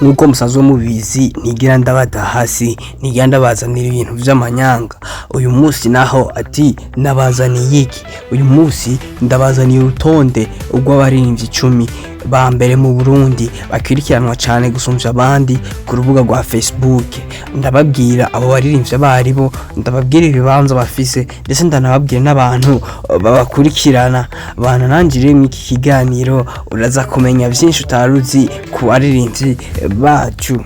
Nk'uko musanzwe mubizi, ntigira ndabata hasi, ntigira ndabazanira ibintu vy'amanyanga. Uyu munsi naho ati nabazaniye iki? Uyu munsi ndabazaniye urutonde rw'abaririmbyi 10 ba mbere mu Burundi bakurikiranwa cane gusumvya abandi ku rubuga rwa Facebook. Ndababwira abo baririmbyi abaribo, ndababwira ibibanza bafise, ndetse ndanababwira n'abantu babakurikirana. Bana nangire mw'iki kiganiro, uraza kumenya vyinshi utaruzi ku baririmbyi bacu.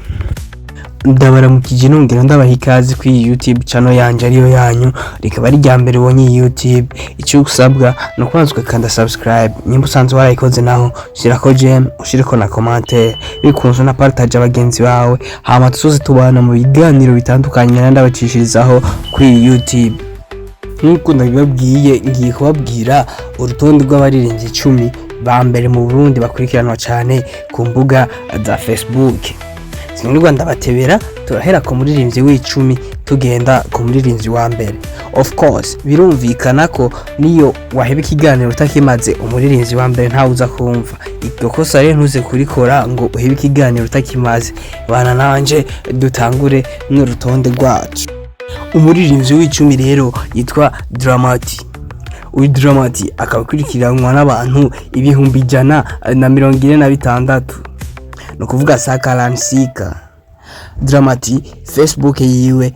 Ndabaramukije, nongera ndabaha ikaze kuri iyi YouTube channel yanje ariyo yanyu. Rikaba ari irya mbere ubonye iyi YouTube, icyo usabwa ni ukubanza ugakanda subscribe. Nimba usanzwe warayikoze naho, shirako j'aime, ushireko na commentaire, bikunze na partage abagenzi bawe, hama tuzoze tubana mu biganiro bitandukanye nari ndabacishirizaho kuri iyi YouTube. Nk'uko ndabibabwiye, ngiye kubabwira urutonde rw'abaririmbyi 10 ba mbere mu Burundi bakurikiranwa cyane ku mbuga za Facebook. Sinirwa ndabatebera, turahera ku muririmbyi w'icumi tugenda ku muririmbyi wa mbere. Of course, birumvikana ko niyo waheba ikiganiro utakimaze, umuririmbyi wa mbere ntawe uza kumva. Iryo kosa rero ntuze kurikora ngo uhebe ikiganiro utakimaze. Bana nanje dutangure n'urutonde rwacu. Umuririmbyi w'icumi rero yitwa Drama T. Uyu Drama T akaba akurikiranwa n'abantu 146,000, ni ukuvuga 146K. Drama T, Facebook yiwe,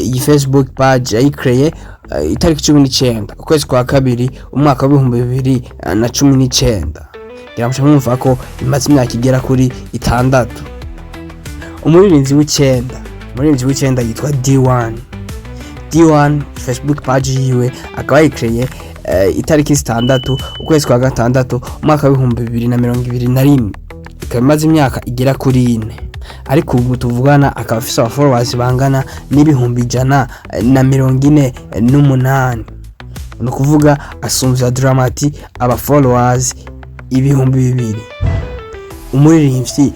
iyi Facebook page yayikreye itariki 19 ukwezi kwa kabiri umwaka wa 2019. Ngira muca mwumva ko imaze imyaka igera kuri 6. Umuririmbyi w'icenda yitwa D1. D1, Facebook page yiwe akaba yayikreye itariki 6 ukwezi kwa gatandatu umwaka wa 2021, ikaba imaze imyaka igera kuri 4. Ariko ubu tuvugana akaba afise aba followers bangana n'148,000, ni ukuvuga asumvya Drama T aba followers 2000. Umuririmbyi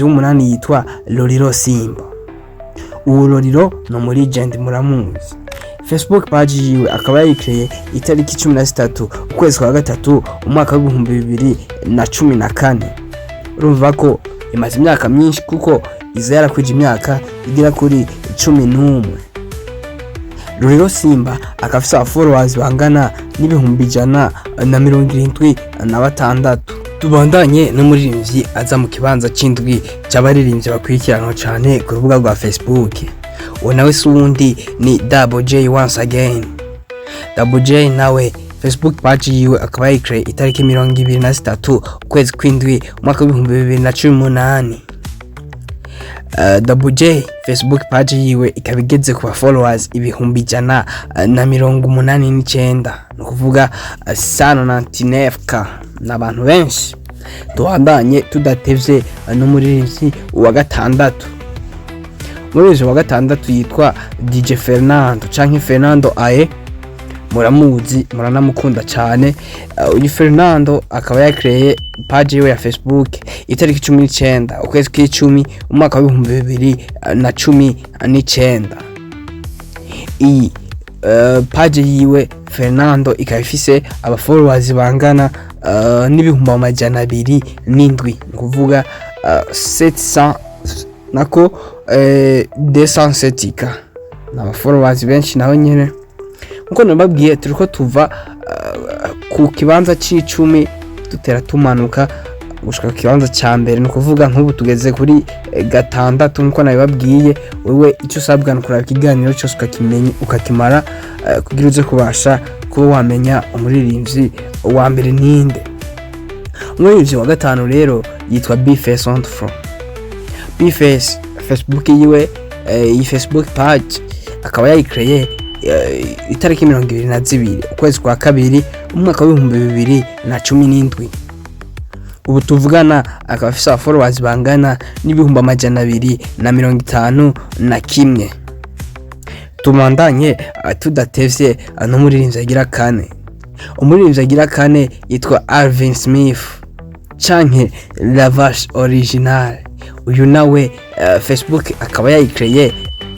w'umunani yitwa Lolilo Simba. Uwo Lolilo ni umu legend, muramuzi. Facebook page yiwe akaba yayikreye itariki 13 ukwezi kwa gatatu umwaka wa 2014. Urumva ko imaze imyaka myinshi, kuko iza yarakwije imyaka igera kuri 11. Lolilo Simba akaba afise aba followers bangana n'176,000. Tubandanye n'umuririmbyi aza mu kibanza c'indwi c'abaririmbyi bakurikiranwa cane ku rubuga rwa Facebook. Uwo nawe si uwundi, ni Double J once again. Double J nawe Facebook page yiwe akaba yayikreye itariki 23 ukwezi kw'indwi umwaka wa 2018. Double J, Facebook page yiwe ikaba igeze ku ba followers 189,000, ni ukuvuga 199K, ni abantu benshi. Tubandanye tudatevye n'umuririmbyi wa gatandatu. Umuririmbyi wa gatandatu yitwa DJ Fernando canke Fernando Aye, muramuzi, muranamukunda cyane. Uyu Fernando akaba yakreye page yiwe ya Facebook itariki 19 ukwezi kw'icumi umwaka wa 2019. Iyi page yiwe Fernando ikaba ifise aba followers bangana n'207,000, ni ukuvuga 700 nako 207K, ni aba followers benshi naho nyene. Nkuko nababwiye, turiko tuva ku kibanza c'icumi dutera tumanuka gushika ku kibanza ca mbere, ni ukuvuga nk'ubu tugeze kuri gatandatu. Nkuko nabibabwiye, wewe icyo usabwa ni ukuraba ikiganiro cyose ukakimenya, ukakimara, kugira uze kubasha kuba wamenya umuririmbyi wa mbere ninde. Umuririmbyi wa gatanu rero yitwa B-Face on the floor. B-Face, Facebook yiwe, iyi Facebook page akaba yayikreye itariki 22 ukwezi kwa kabiri umwaka wa 2017. Ubu tuvugana akaba afise aba followers bangana n'251,000. Tubandanye tudatevye n'umuririmbyi agira kane. Umuririmbyi agira kane yitwa Alvin Smith canke Lavash Original. Uyu nawe Facebook akaba yayikreye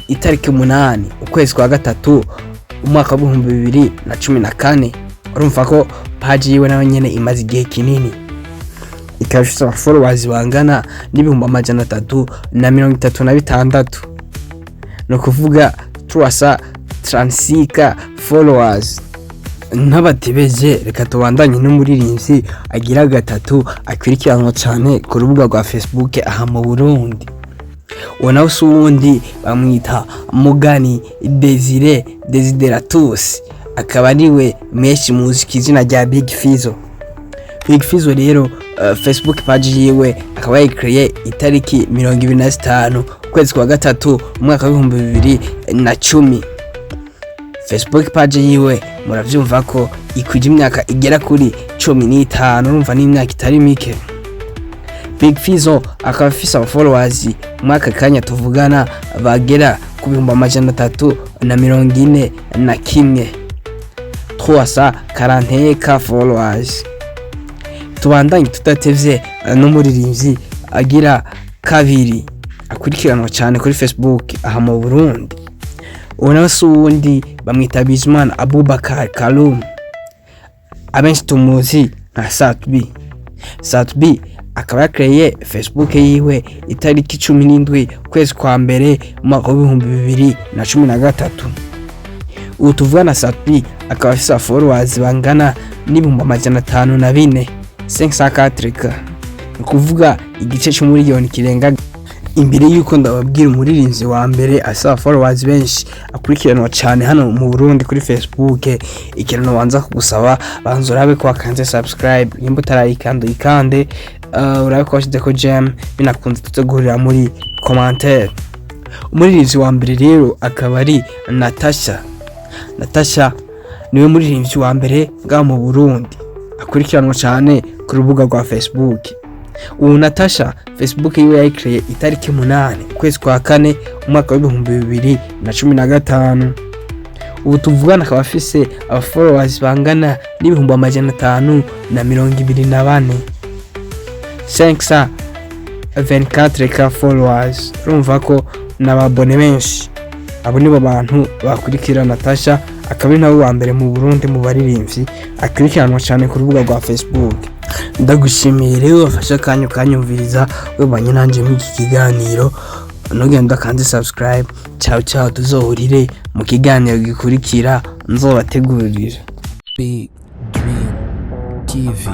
itariki 8 ukwezi kwa gatatu umwaka wa 2014. Urumva ko page yiwe nawe nyene imaze igihe kinini. Ikaba ifise aba followers bangana n'336,000, ni ukuvuga 336K followers. Ntabatebeje, reka tubandanye n'umuririmbyi agira gatatu akurikiranwa cyane ku rubuga rwa Facebook aha mu Burundi. Uwo nawe si uwundi, bamwita Mugani Desire Desideratus, akaba ariwe menshi muzi ku izina rya Big Fizzo. Big Fizzo rero, Facebook page yiwe akaba yayikreye itariki 25 ukwezi kwa gatatu umwaka w'2010. Facebook page yiwe muravyumva ko ikwije imyaka igera kuri 15. Urumva n'imyaka itari mike. Big Fizzo akaba afise aba followers muri aka kanya tuvugana bagera ku 341,000, 341K followers. Tubandanye tudatevye n'umuririmbyi agira kabiri akurikiranwa cyane kuri Facebook aha mu Burundi. Uwo nawe si uwundi, bamwita Bizimana Abubakar Kalum, abenshi tumuzi nka Sat-B. Sat-B akaba yakreye Facebook yiwe itariki 17 ukwezi kwa mbere umwaka w'2013. Ubu tuvugana, Sat-B akaba afise followers bangana n'504,000, 504K, ni ukuvuga igice c'umuriyoni kirenga. Imbere yuko ndababwira umuririmbyi wa mbere asaba followers benshi akurikiranwa cyane hano mu Burundi kuri Facebook, ikintu banza kugusaba, banza urabe ko wakanze subscribe. Nimba utarayikanda, uyikande, urabe ko washyize ko j'aime. Binakunze tutegurira muri commentaire. Umuririmbyi wa mbere rero akaba ari Natasha. Natasha niwe muririmbyi wa mbere ngaha mu Burundi akurikiranwa cyane ku rubuga rwa Facebook. Ubu Natasha Facebook yiwe yayikreye itariki 8 ukwezi kwa kane umwaka w'2015. Ubu tuvugana akaba afise aba followers bangana n'524,000, 524K followers. Urumva ko n'ababone benshi. Abo nibo bantu bakurikira Natasha, akaba ari nawe wa mbere mu Burundi mu baririmbyi akurikiranwa cyane ku rubuga rwa Facebook. Ndagushimiye rero wafashe akanya ukanyumviriza, webanye nanjye muri iki kiganiro. Nugenda kandi subscribe. Ciao ciao, tuzohurire mu kiganiro gikurikira nzobategurira. Big Dream TV.